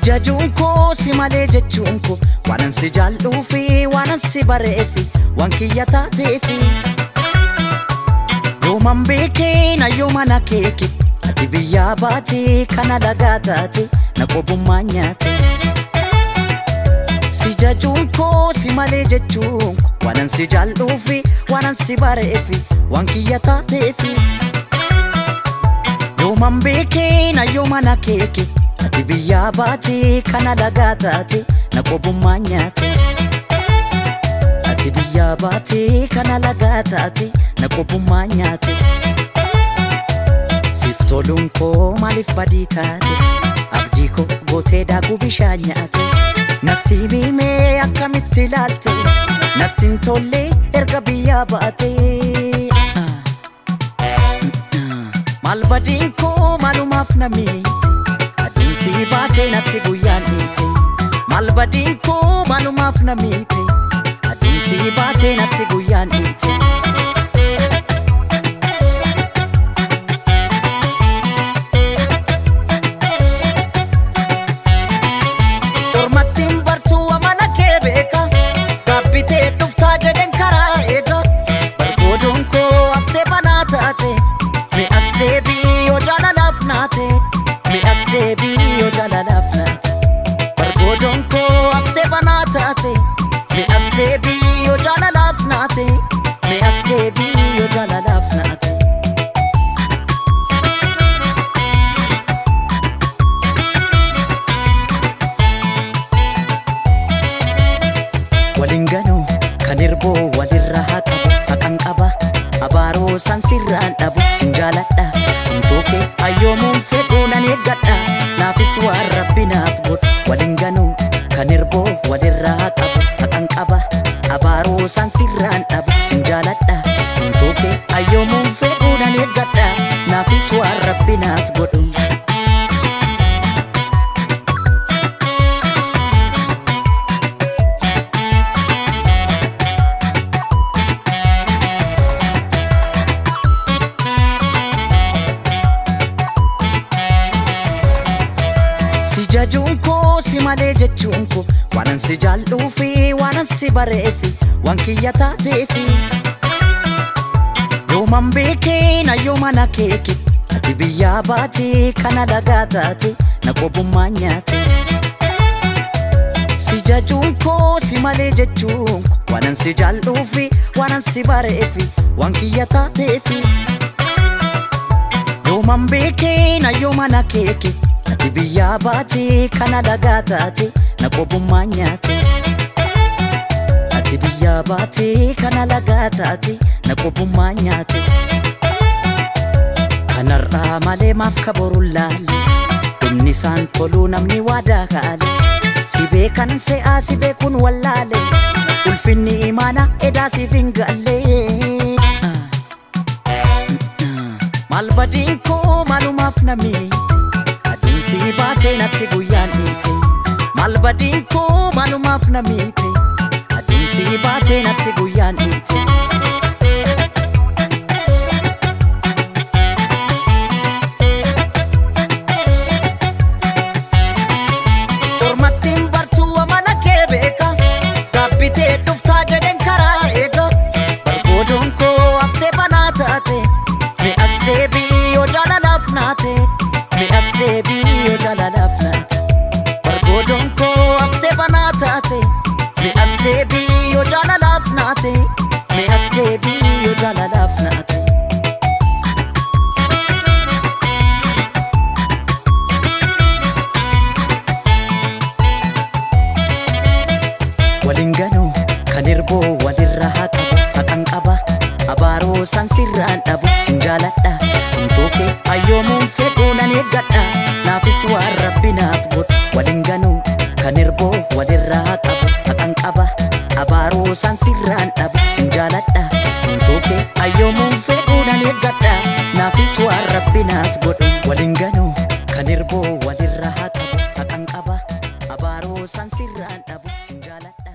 jajuun koo si malee jechuun koo waanan si jaalluufi waanan si bareefi waan kiyya taateefi. Yooman beekee na yooman akeeke ati biyyaa baate kana lagaa taate na qobummaa nyaate. Si jajuun koo si malee jechuun koo waanan si jaalluufi waanan si bareefi waan kiyya taateefi. Yooman beekee na yooman akeeke ati biyyaa baate kana lagaa taate na qobummaa nyaate. Ati biyyaa baate kana lagaa taate na qobummaa nyaate. Siif toluun koo maaliif badii taate abdii koo gootee daakuu bishaan nyaate. Natti himee akkamitti ilaalte natti hin tolle erga biyyaa baate. Maal badiin koo maalumaaf na miite aduun si baate natti guyyaan dhiite. Maal badiin koo maalumaaf na miite aduun si baate natti guyyaan dhiite. Ormattiin bartuu amala kee beeka gaabbitee dhuftaa jedheen karaa eega. Bargoodoon koo haftee banaa taate mi'as deebii yoo jaalalaaf naate mi'as deebii yoo jaalalaaf naate. Bargoodoon koo haftee banaa taate mi'as deebii yoo jaalalaaf naate mi'as deebii yoo jaalalaaf naate. Waliin ganuu kan hirboo walirra haa qabu haqan qaba abaaroo san sirraan dhabu sin jaaladha humtoo kee hayyoomuun fedhuu nan eeggadha naafis waan rabbi naaf godhu. Waliin ganuu kan hirboo walirra haa qabu haqan qaba abaaroo san sirraan dhabu sin jaaladha humtoo kee hayyoomuun fedhuu nan eeggadha naafis waan rabbi naaf godhu. Si jajuun koo si malee jechuun koo waanan si jaalluufi waanan si bareefi waan kiyya taateefi. Yooman beekee na yooman akeeke ati biyyaa baate kana lagaa taate na qobummaa nyaate. Si jajuun koo si malee jechuun koo waanan si jaalluufi waanan si bareefi waan kiyya taateefi. Yooman beekee na yooman akeeke ati biyyaa baate kana lagaa taate na qobummaa nyaate. Ati biyyaa baate kana lagaa taate na qobummaa nyaate. Kanarraa malee maaf kaboru laalle dhumni isaan toluu namni waadaa kaale. Si beekan se'aa si beekuun wallaale ulfinni imaana edaa siif hin galle. Maal badiin koo maalumaaf na miite aduun si baate natti guyyaan dhiite. Maal badiin koo maalumaaf na miite aduun si baate natti guyyaan dhiite. Ormattiin bartuu amala kee beeka gaabbitee dhuftaa jedheen karaa eega. Bargoodoon koo haftee banaa taate mi'as deebii yoo jaalalaaf naate mi'as deebii yoo jaalalaaf naate. Bargoodoon koo haftee banaa taate mi'as deebii yoo jaalalaaf naate mi'as deebii yoo jaalalaaf naate. Waliin ganuu kan hirboo walirra haa qabu haqan qaba abaaroo san sirraan dhabu sin jaaladha humtoo kee hayyoomuun fedhuu nan eeggadha naafis waan rabbi naaf godhu. Waliin ganuu kan hirboo walirra haa qabu haqan qaba abaaroo san sirraan dhabu sin jaaladha humtoo kee hayyoomuun fedhuu nan eeggadha naafis waan rabbi naaf godhu. Waliin ganuu kan hirboo walirra haa qabu haqan qaba abaaroo san sirraan dhabu sin jaaladha.